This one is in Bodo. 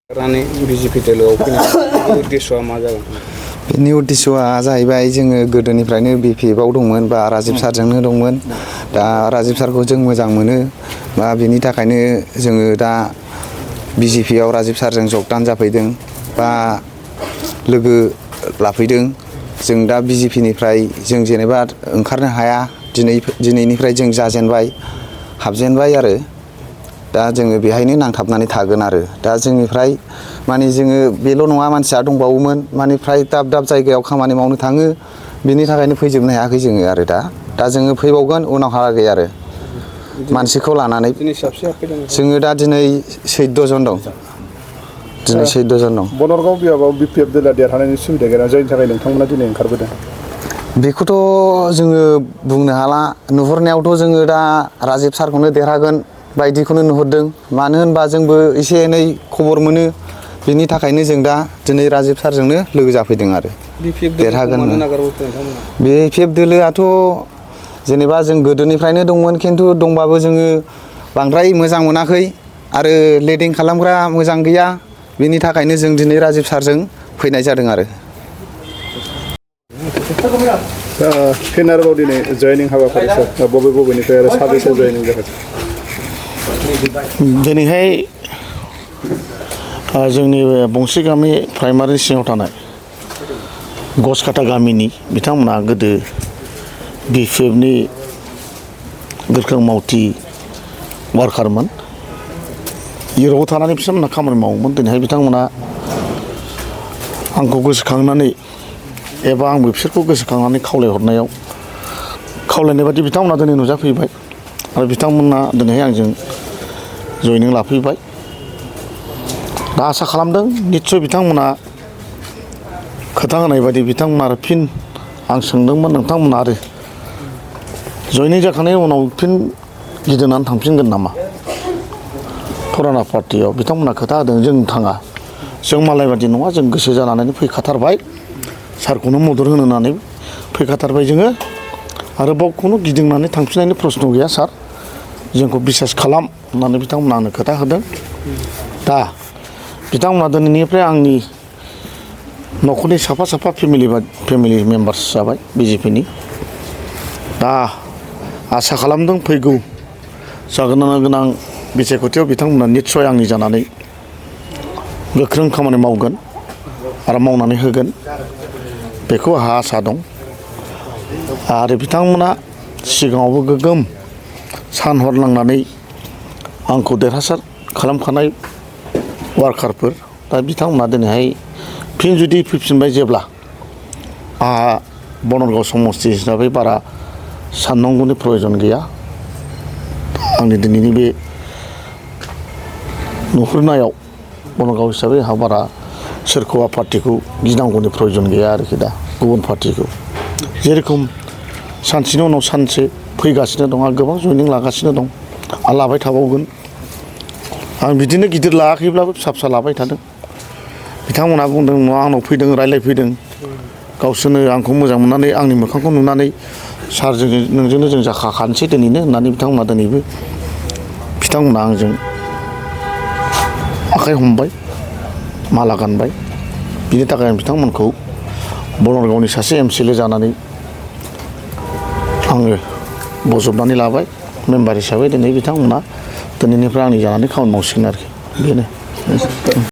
बिजेपि दोलोआव फैनायनि उद्देश्यआ मा जागोन? बेनि उद्देश्यआ जाहैबाय जोङो गोदोनिफ्रायनो बिपिएफआव दंमोन बा राजिब सारजोंनो दंमोन। दा राजिब सारखौ जों मोजां मोनो बा बेनि थाखायनो जोङो दा बिजेपिआव राजिब सारजों जगदान जाफैदों बा लोगो लाफैदों। जों दा बिजेपिनिफ्राय जों जेनेबा ओंखारनो हाया, दिनैनिफ्राय जों जाजेनबाय, हाबजेनबाय आरो दा जोङो बेहायनो नांथाबनानै थागोन आरो दा जोंनिफ्राय माने जोङो बेल' नङा, मानसिया दंबावोमोन, माने फ्राय दाब दाब जायगायाव खामानि मावनो थाङो, बेनि थाखायनो फैजोबनो हायाखै जोङो आरो दा जोङो फैबावगोन उनावहालागै आरो मानसिखौ लानानै जोङो दा दिनै 14 जन दं। दिनै 14 जन दं। बनरगाव बियाबाव बिपिएफ दोलोआ देरहानायनि सुबिदा गैया, जायनि थाखाय नोंथांमोना दिनै ओंखारबोदों। बेखौथ' जोङो बुंनो हाला। नुहुरनायावथ' जोङो दा राजिब सारखौनो देरहागोन बायदिखौनो नुहुरदों। मानो होनबा जोंबो एसे एनै खबर मोनो, बेनि थाखायनो जों दा दिनै राजिब सारजोंनो लोगो जाफैदों आरो देरहागोन। बिपिएफ दोलोआथ' जेनेबा जों गोदोनिफ्रायनो दंमोन, खिन्थु दंबाबो जोङो बांद्राय मोजां मोनाखै आरो लिडिं खालामग्रा मोजां गैया। बेनि थाखायनो जों दिनै राजिब सारजों फैनाय जादों आरो फिन आरोबाव दिनै जयनिं हाबाफारि बबेनिफ्राय आरो साबेसे जयनिं जागोन? दिनैहाय जोंनि बंसि गामि प्राइमारि सिङाव थानाय गसकाटा गामिनि बिथांमोना गोदो बिपिएफनि गोख्रों मावथि वारकारमोन। इउर'पआव थानानै बिथांमोना खामानि मावोमोन। दिनैहाय बिथांमोना आंखौ गोसोखांनानै एबा आंबो बिसोरखौ गोसोखांनानै खावलायनाय बादि बिथांमोना दिनै नुजाफैबाय आरो बिथांमोना दिनैहाय आंजों जयनिं लाफैबाय। दा आसा खालामदों निस्सय बिथांमोना खोथा होनाय बायदि बिथांमोना आरो फिन आं सोंदोंमोन, नोंथांमोना आरो जयनिं जाखांनायनि उनाव फिन गिदिंनानै थांफिनगोन नामा फुराना पार्टियाव? बिथांमोना खोथा होदों, जों थाङा, जों मालाय बादि नङा, जों गोसो जानानै फैखाथारबाय, सारखौनो मदद होनो होननानै फैखाथारबाय जोङो, आरोबाव खुनु गिदिंनानै थांफिननायनि प्रस्न' गैया सार, जोंखौ बिसास खालाम होननानै बिथांमोना आंनो खोथा होदों। दा बिथांमोना दिनैनिफ्राय आंनि न'खरनि साफा फेमिलि मेम्बार्स जाबाय बिजेपिनि। दा आसा खालामदों फैगौ जागोन गोनां बिसायख'थियाव बिथांमोना निस्सय आंनि जानानै गोख्रों खामानि मावगोन आरो मावनानै होगोन, बेखौ आंहा आसा दं। आरो बिथांमोना सिगाङावबो गोगोम सान हर नांनानै आंखौ देरहासार खालामखानाय वारकारफोर। दा बिथांमोना दिनैहाय फिन जुदि फैफिनबाय जेब्ला, आंहा बनरगाव समस्ति हिसाबै बारा साननांगौनि प्रयजन गैया। आंनि दिनैनि बे नुहुरनायाव बनरगाव हिसाबै आंहा बारा सोरखौबा पार्टिखौ गिनांगौनि प्रयजन गैया आरोखि। दा गुबुन पार्टिखौ जेरेखम सानसेनि उनाव सानसे फैगासिनो दं, आं गोबां जयनिं लागासिनो दं, आं लाबाय थाबावगोन। आं बिदिनो गिदिर लायाखैब्लाबो फिसा फिसा लाबाय थादों। बिथांमोनहा बुंदों नङा, आंनाव फैदों, रायज्लायफैदों, गावसोरनो आंखौ मोजां मोननानै आंनि मोखांखौ नुनानै सारजों नोंजोंनो जों जाखाखानोसै दिनैनो होननानै बिथांमोना दिनैबो आंजों आखाइ हमबाय, माला गानबाय। बिनि थाखाय आं बिथांमोनखौ बनरगावनि सासे MCLA जानानै आङो बजबनानै लाबाय मेम्बार हिसाबै। दिनै बिथांमोना दिनैनिफ्राय आंनि जानानै खामानि मावसिगोन आरोखि, बेनो।